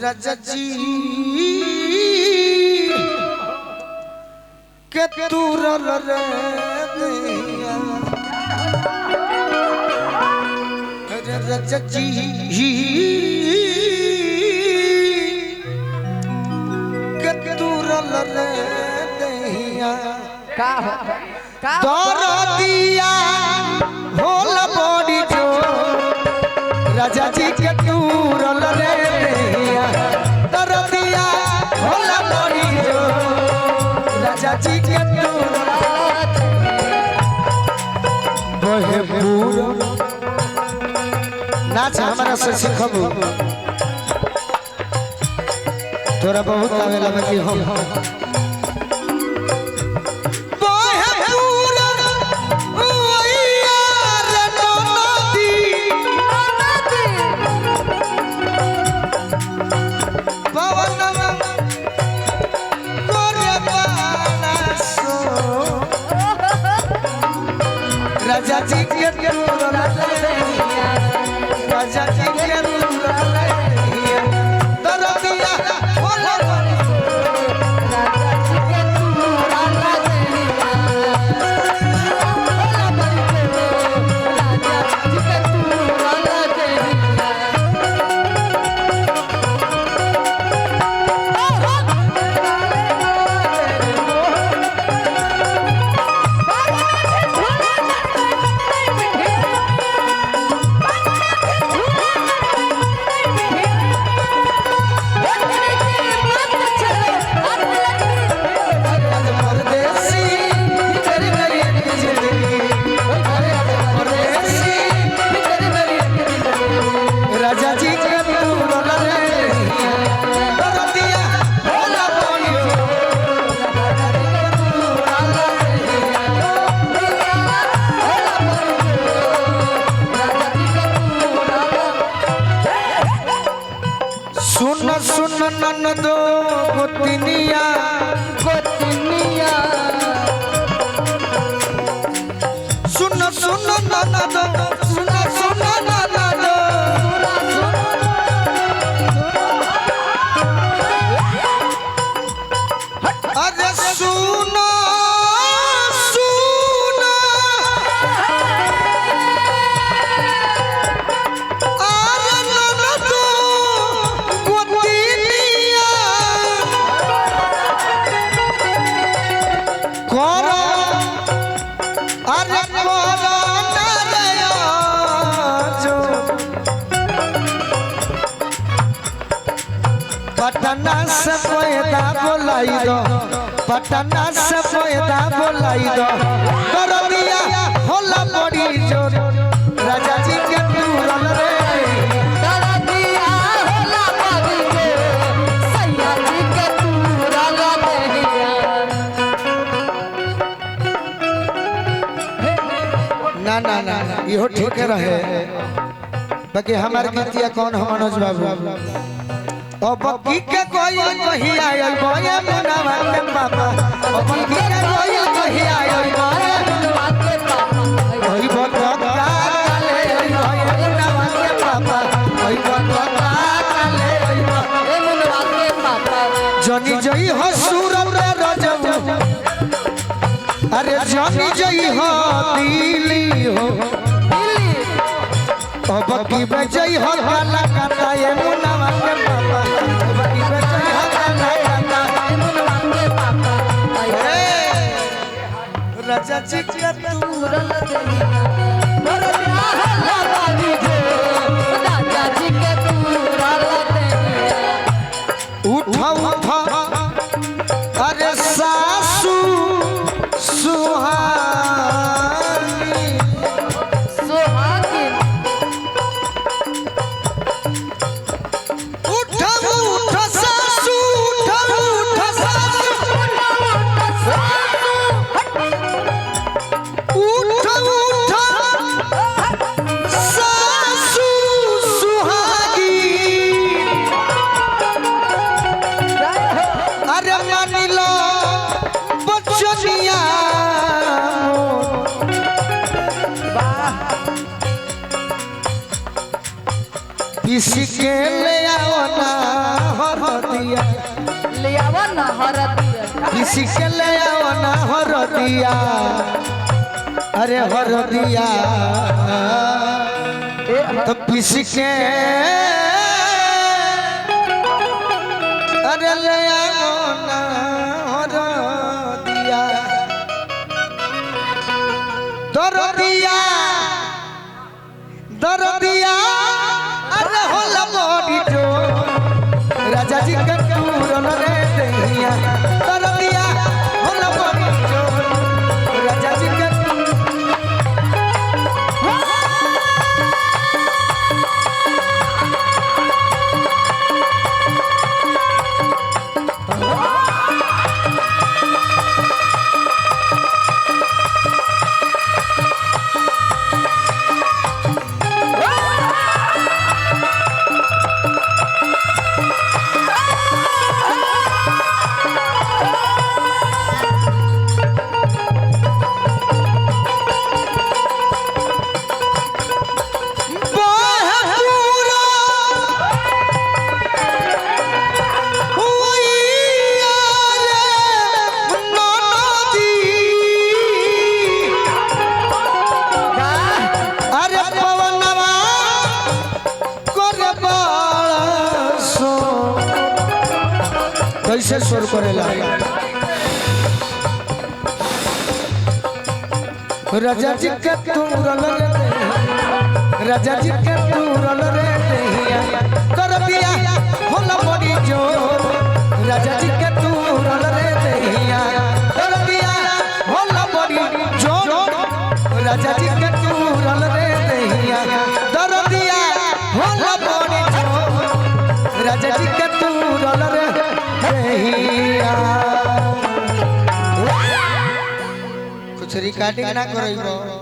राजा जी के तुरल रे दैया राजा जी के तुरल रे दैया का हो का दरदिया होला बड़ी जो राजा जी के तुरल रे दैया दरदिया होला बड़ी जो राजा जी के तुरल बहे पूर नाच हमारा से सीखबू तोरा बहुत आवेला बाकी हम बहे पूर ओइया रे नदी पवन करे बाला सो राजा जी के तुरल दैया राजा जी के तुरल दैया दरदिया होला बड़ी राजा जी के तुरल दैया होला बड़ी राजा जी के तुरल दैया परदेसी तेरी मेरी एक जिंदगी परदेसी राजा जी के तुरल दैया दरदिया होला बड़ी सुन सुन ननदो गोतिनिया सुन सुन ननदो सुन सुन ननदो अरे सुन सुन अरे ननदो गोतिनिया करो अरे करो नरया जो पटना से पैदा बोलाई दो पटना से पैदा बोलाई दो दरदिया होला बड़ी जोर राजा जी के तुरल रे ना ना ना इहो ठीक रहे बाकी हमार गीतिया कौन हो मनोज बाबू अब की के कोई कही आयल बोए मुनावा के पापा अब की के कोई कही आयल बोए ओई बतका काले ओई बोए मुनावा के पापा ओई बतका काले ओई जनी जई हो सूरत रजऊ अरे जनी जई हो दिली हो अब की बजई हो काला काता ये मुनावा के पापा अब की बजई हो काला काता ए राजा जी के तुरल उठा उठा अरे सासू सुहानी उठा उठा सासू उठा उठा सासू उठा उठा सासू सुहागी अरे मानिलो बचनिया पीस के ले आओ ना पीसी के ले आओ ना हरदिया, अरे हरदिया तो पीस के अरे ले आओ ना हरदिया, दरदिया दरदिया अरे होला बड़ी जो राजा जी के तूरल रे दहिया, दरदिया होला बड़ी जो राजा जी के। अरे पवनवा करे बासो, कैसे सुर करेला राजा जी के तूरल रे दहिया, राजा जी के तूरल रे दहिया, कर दिया होला बड़ी जोर राजा जी के तूरल रे दहिया, कर दिया होला बड़ी जोर राजा जी के तूरल रे दहिया, दर दिया होला बड़ी जोर राजा जी के तूरल रे दहिया। कुछ रिकॉर्डिंग ना करो।